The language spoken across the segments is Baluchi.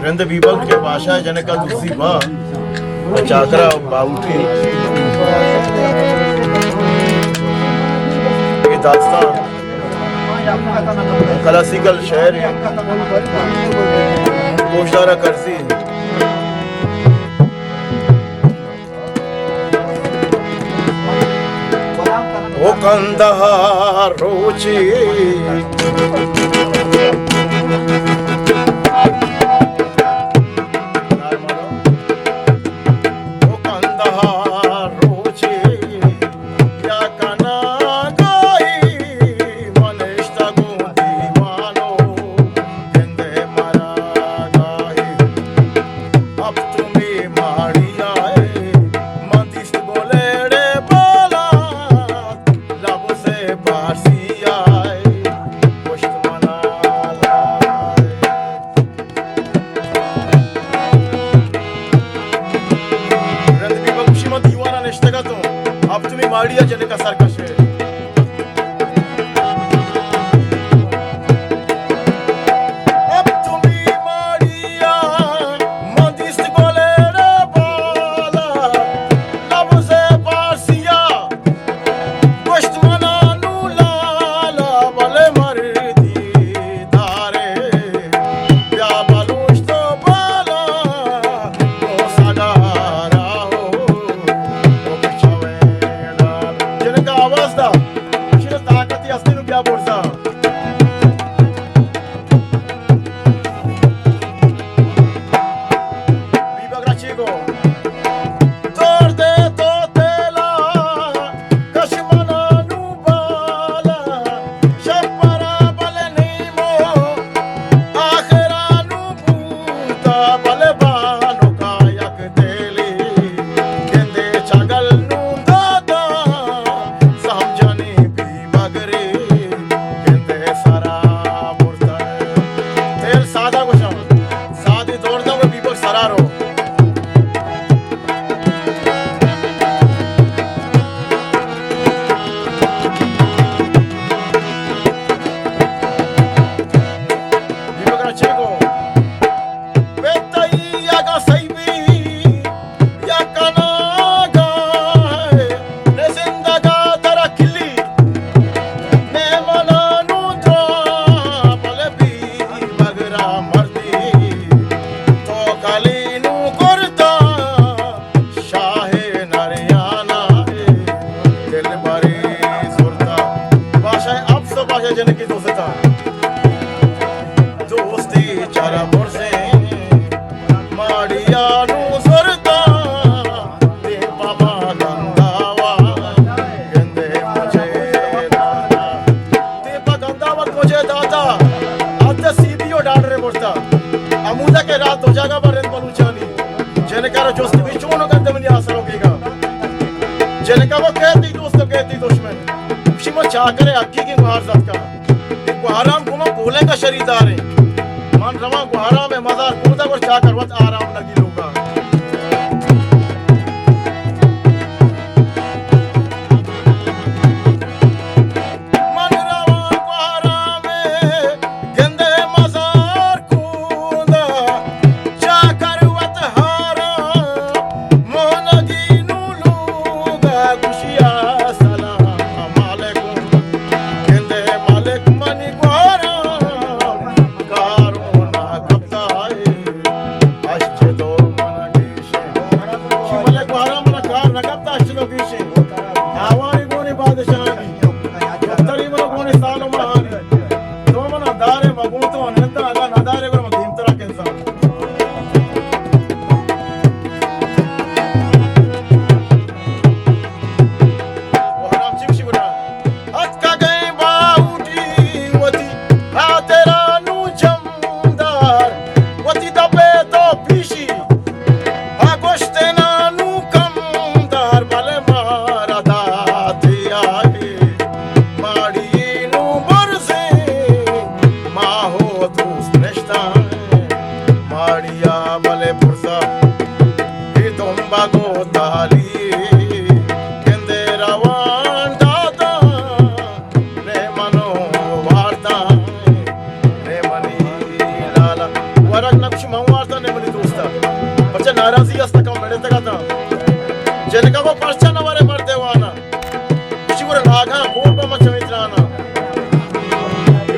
رند بیبل کہ بادشاہ جنکا دوزی با، چاکرا باہوٹی۔ اے داستان کلاسیکل شعر ایں، گوشدارا کرزی۔ او کندہار روچی، او کندہار روچی، یا کنگائی من اشتگوں دیوانو، گندے مرا گاہی۔ ہپتمی ماڑی آئے، من دیست گلیڑے بالا، لبز پارسی آئے، پشت منا لائے۔ رند بیبا گوشی من دیوانا نشتگ اتوں، ہپتمی ماڑی ء جنک ء سر کش ء۔ ہپتمی ماڑی ء من دیست گلیڑ ء بالا، لبز پارسی ء۔ گوشت منا نوں لالا بلے مردی دارے، بیا بلوچ تو بالا، تو سگارا ہو، تو بچوے لالا۔ جنک ء آواز دا، اشی طاقتی ہستی نوں بیا برزا۔ بیبگر ء چی گو؟ دور دے تو تیلا، کش منا نوں بالا، شپ برا بل نیمو، آخرا نوں بوتا بل بانکا یک تیلی، گندے چگل نوں داتا، سہم جنی بیبگری، گندے سرا برتا۔ تیل سادہ گوشاں۔ سادی دور دور بیبگر سرا رو۔ بیبگر چی گو؟ بہتری اگاں صحیح بی، یا کناگا ہے، نے زندگا ترا کلی، نے منا نوں درا، بلے بیبگرا مردی، تو کلی نوں کرتا، شاہ نریانا ہے، دلبری زرتا۔ بادشاہ اپس و بادشاہ جنکی دوستا۔ دوستی چارا برزیں، ماڑیا نوں زرتا، دیم پا ما گنداوا، گندے مجھے دانا۔ دیم پا گنداوا مجھے داتا، حد سی بی او ڈاڈر برتا۔ امودا کہ رات دو جاگہ بر رند بلوچانی۔ جنکا را جست بی چونو گندے منی آسرا بیگا۔ جنکا وہ کہتی دوست و کہتی دشمن۔ گوشی من چاکر ء حقیقی گوہار زتکاں۔ اے گوہرام گوں من پولنگ ء شریدار انت۔ من رواں گوہرام ء مزار کودا گڑا چاکر وت آرام لگی لوگا۔ من رواں گوہرام ء گندے مزار کودا، چاکر وت ہارا، مونگی نوں لوگا گوشیا سلام علیکم۔ گندے مالک منی گوارا، کارونا کپتائے، اش چہ دو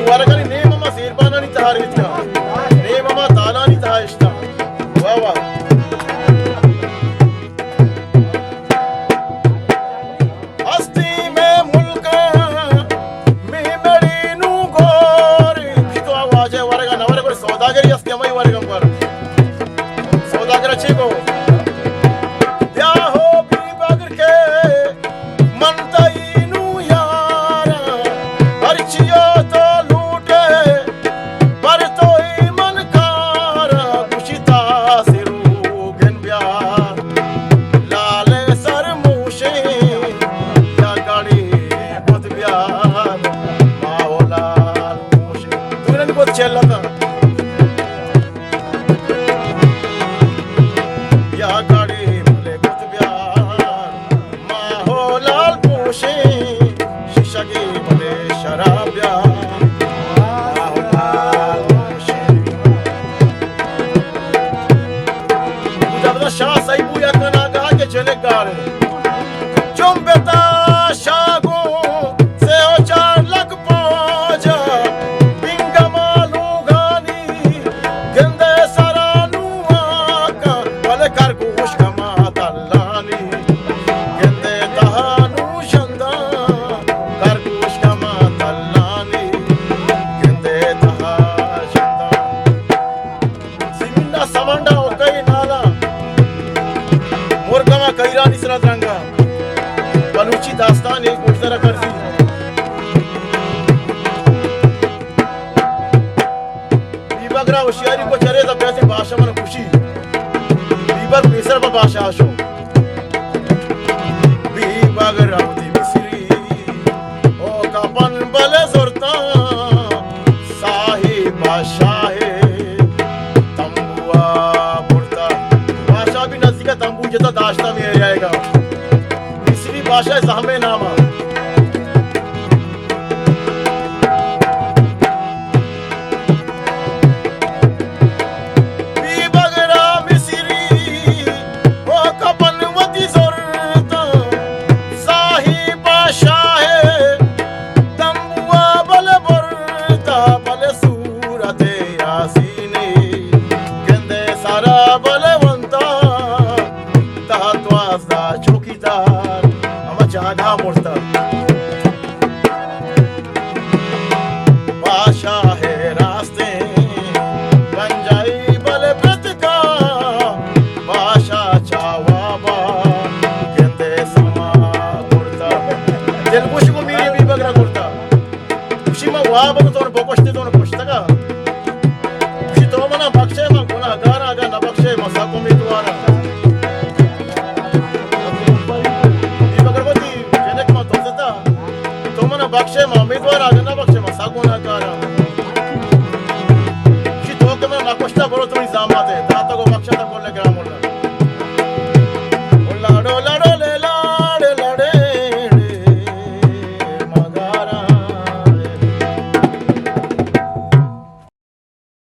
ورگانی نیم ہما زیربانانی تہا ریتکا، نیم ہما تالانی تہا اشتا۔ واہ واہ۔ ہستی میں ملکاں، میں مڑی نوں گور۔ تو واجہ ورگا نہ ورگ، سوداگری ہستی ہمائی ورگا پر۔ سوداگر چی گو؟ بیا ہو بی بگر کے من تئی نوں یاراں، ہرچی ءَ تو لوٹ ئے، پر تو ای من کاراں۔ گوشی تاسے روگن بیا، لال سر موشیں، یا گاڑی بوت بیا، ماہو لال موشیں۔ دورن بوت چلتا۔ یا گاڑی بلے بوت بیا، ماہو لال پوشیں، شیشگی بلے شراب بیا، ماہو لال پوشیں۔ بوجا بدا شاہ سیبو یک ناگا کے جنک گاڑے۔ چمبتا شاگو سے و چار لک پوجا، بنگ مالوگانی گندے سرا نواکا، بلے کرگوش کما تلانی گندے تہا نوشندا، کرگوش کما تلانی گندے تہا شندا۔ زمین ءَ سمنڈ ءَ اکئی نالا، مرگم ءَ کئیرانی سرا درنگا۔ بلوچی داستان ایک گوشدر کرزی۔ بیبگر ءَ ہوشیاری کو چرے دا پیاسی بادشاہ من خوشی۔ بیبگر پیسر با بادشاہ شو۔ بیبگر ءَ وتی مصری او کپن بلے زرتاں، صاحب بادشاہ تمبو ءَ برتا۔ بادشاہ بھی نزدیک تمبو جتا داشتا میں آئے گا۔ مصری بادشاہ زہمے ناما۔ بیبگر ءَ مصری او کپن وتی زرتاں، صاحب بادشاہ تمبو ءَ بل برتا، بل صورت یاسینی گندے سرا بل ونتا، تہا دوازدہ چوکیدار ہما جاگہ مرتا۔ بادشاہ راستیں بنجائی بل برتکا، بادشاہ چاوا با گندے سما کرتا۔ دلگوش کو میری بیبگر ءَ کرتا۔ گوشی ما واب تو بکشتے تو کشتگا۔ گوشی تو منا بخشے، ما گناہگار، اگا نہ بخشے ما سک امیدوار۔ بیبگر وتی جنک ما تو زتا۔ تو منا بخشے، ما امیدوار آں،